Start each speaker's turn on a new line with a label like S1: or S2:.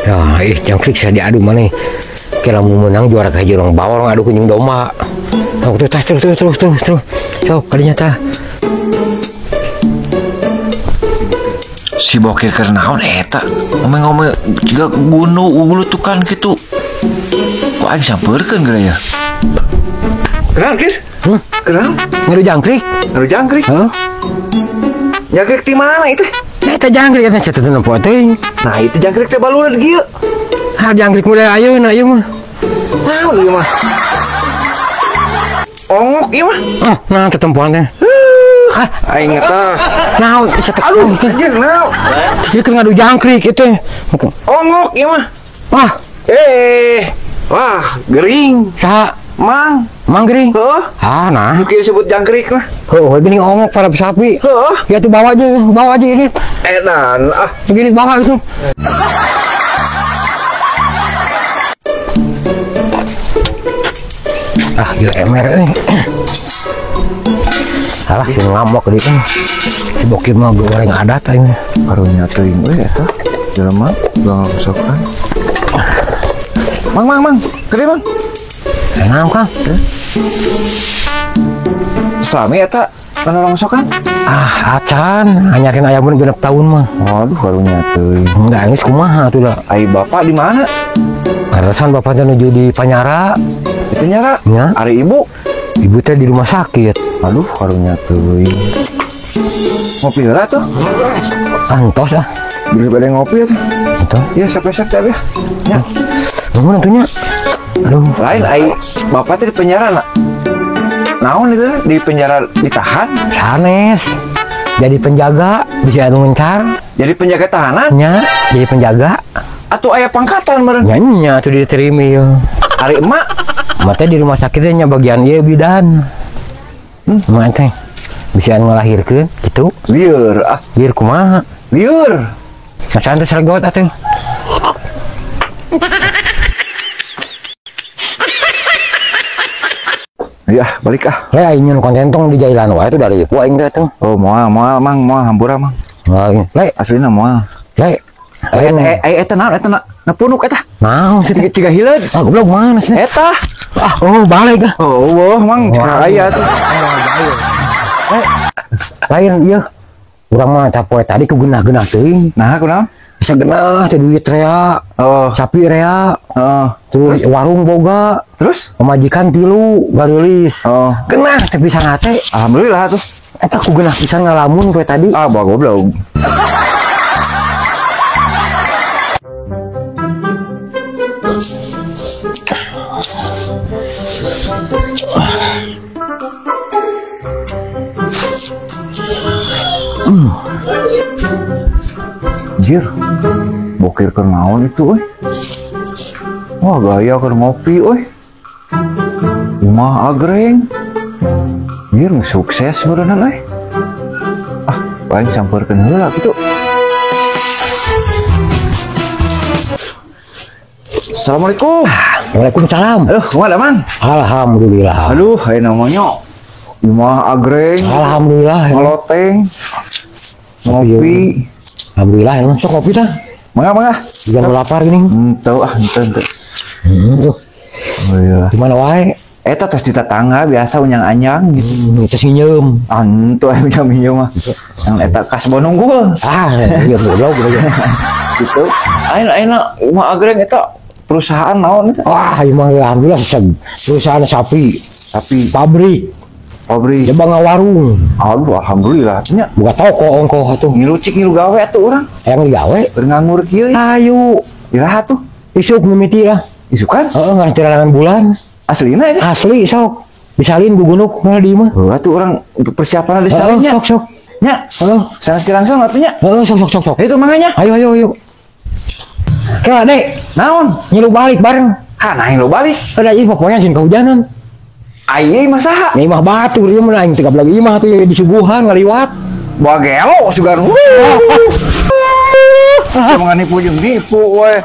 S1: Ya, ih jangkrik saya diadu mana? Kira mau menang juara kahiji orang bawa orang adu kunyung domba. Oh, tuh tas terus. Sok kadinya tah.
S2: Si bokir keur naon eta? Ngomong-ngomong jiga gunung ugulutukan kitu. Kok aing sampeurkeun geura ya?
S3: Kenal, Kir? Kenal?
S1: Ngadu jangkrik?
S3: Ngadu jangkrik?
S1: Heeh.
S3: Jangkrik di mana itu?
S1: Eta jangkrik eta teh nempo teuing.
S3: Nah, itu jangkrik teh balureun kieu.
S1: Ah, jangkrik mulai ayeuna ieu mah.
S3: Naon ieu mah? Ongok ieu mah.
S1: Ah, nah tetempoan teh. Ah,
S3: aing eta.
S1: Naon isa teh?
S3: Aduh, anjir naon?
S1: Si keur ngadu jangkrik itu.
S3: Ongok ieu mah.
S1: Wah.
S3: Wah, gering.
S1: Saha?
S3: Mang.
S1: Mang gering?
S3: Heeh.
S1: Ah, nah.
S3: Mungkin disebut jangkrik mah.
S1: Heuh, geuning ongok para sapi.
S3: Heeh.
S1: Ya tuh bawa aja ini.
S3: Edan ah.
S1: Begini bawa itu. Ah, gila emer euy. Alah, si ngamok di kan. Si bokir mah goreng adat aing.
S2: Karunya teuing euy eta. Jelema gangsokan. Mang, mang. Gede, Mang.
S1: Naon, Kang?
S2: Sami eta rongsokan?
S1: Ah, acan, hanyakin aya mun 6 tahun mah.
S2: Waduh, karunya teuing.
S1: Enggak, geus kumaha atuh da.
S2: Ai bapak di mana?
S1: Karasan bapak teh nuju di Panyara.
S2: Di Panyara?
S1: Nya.
S2: Ari ibu?
S1: Ibu teh di rumah sakit.
S2: Aduh, karunya teuing. Ngopi heula tuh.
S1: Antos ah.
S2: Beli bade ngopi atuh.
S1: Antos.
S2: Ya, siap-siap teh ya. Nya.
S1: Nuhun atuh nya. Aduh,
S2: lain ai bapak teh di penjara nak. Naon itu di penjara ditahan?
S1: Sanes. Jadi penjaga bisa anu ngencar.
S2: Jadi penjaga tahanan?
S1: Nya, jadi penjaga.
S2: Atuh aya pangkatan meureun.
S1: Nya nya atuh diterima ieu.
S2: Ari emak?
S1: Emak teh di rumah sakit nya bagian ieu bidan. Emak teh bisa anu ngalahirkeun kitu.
S2: Lieur ah.
S1: Lieur kumaha?
S2: Lieur.
S1: Macan teh sergot atuh.
S2: Ya, balik ah.
S1: Le aing nyeun konten tong di jailan wae tuh dari ku aing teh tuh.
S2: Oh, moal mang, moal hampura mang.
S1: Le,
S2: aslina moal.
S1: Le.
S2: Eta naon eta na punuk eta.
S1: Naon sih
S2: tiga hileud.
S1: Ah, goblok mana sih?
S2: Eta.
S1: Ah, oh balik ah.
S2: Oh, wah mang aya tuh.
S1: Lain ieu. Urang mah capoe tadi ku geunah-geunah teuing.
S2: Nah, kunaon?
S1: Bisa geunah teh duit rea.
S2: Oh,
S1: sapi rea.
S2: Oh,
S1: terus warung boga.
S2: Terus
S1: pemajikan tilu garulis.
S2: Oh,
S1: geunah teh bisa ngate.
S2: Alhamdulillah tuh.
S1: Eta ku geunah pisan ngalamun poe tadi.
S2: Ah, bawa goblok. Jir, bokir keur naon itu euy. Wah, gaya keur ngopi euy. Imah agreng. Jir, sukses beureunan euy. Ah, paling sampeurkeun heula kitu. Assalamualaikum.
S1: Waalaikumsalam.
S2: Aduh, kumaha Mang?
S1: Alhamdulillah.
S2: Aduh, aya namanya imah agreng.
S1: Alhamdulillah.
S2: Ngeloteng. Ngopi.
S1: Alhamdulillah, emang sok kopi tah.
S2: Mangga.
S1: Jangan lapar gini.
S2: Tahu ah, ente.
S1: Tuh.
S2: Oh iya.
S1: Gimana wae?
S2: Eta tos di tetangga biasa unyang-anyang gitu.
S1: Eta senyum.
S2: Antu aya unyang-anyang mah. Yang eta kasbon unggul.
S1: Ah, iya goblok goblok.
S2: Gitu. Ayeuna imah agreng eta perusahaan naon eta?
S1: Wah, imah alhamdulillah perusahaan sapi.
S2: Sapi.
S1: Pabrik.
S2: Pabrik.
S1: Coba ngawarung.
S2: Aduh, alhamdulillah nya.
S1: Buka toko ongkoh atuh.
S2: Ngilu cik ngilu gawe atuh urang.
S1: Hayang digawe.
S2: Nganggur kieu.
S1: Ayo.
S2: Iraha tuh.
S1: Isuk mimiti lah.
S2: Isukan?
S1: Heeh, ngantiranan bulan.
S2: Aslina aja.
S1: Asli sok. Disalin gugunuk mah di imah.
S2: Heuh atuh urang persiapan disalinnya.
S1: Sok sok.
S2: Nya.
S1: Heeh.
S2: Sanes langsung atuh nya.
S1: Heeh, sok sok sok.
S2: Itu manganya.
S1: Ayo ayo ayo. Kela dek.
S2: Naon?
S1: Ngilu balik bareng.
S2: Ha, nah ngilu balik.
S1: Ada ieu pokoknya sieun kahujanan.
S2: Ai mah saha?
S1: Imah batur ieu mah aing teh lagi imah tuh disuguhan ngaliwat.
S2: Bawa gelo sugan. Cuma nipu jeung nipu we.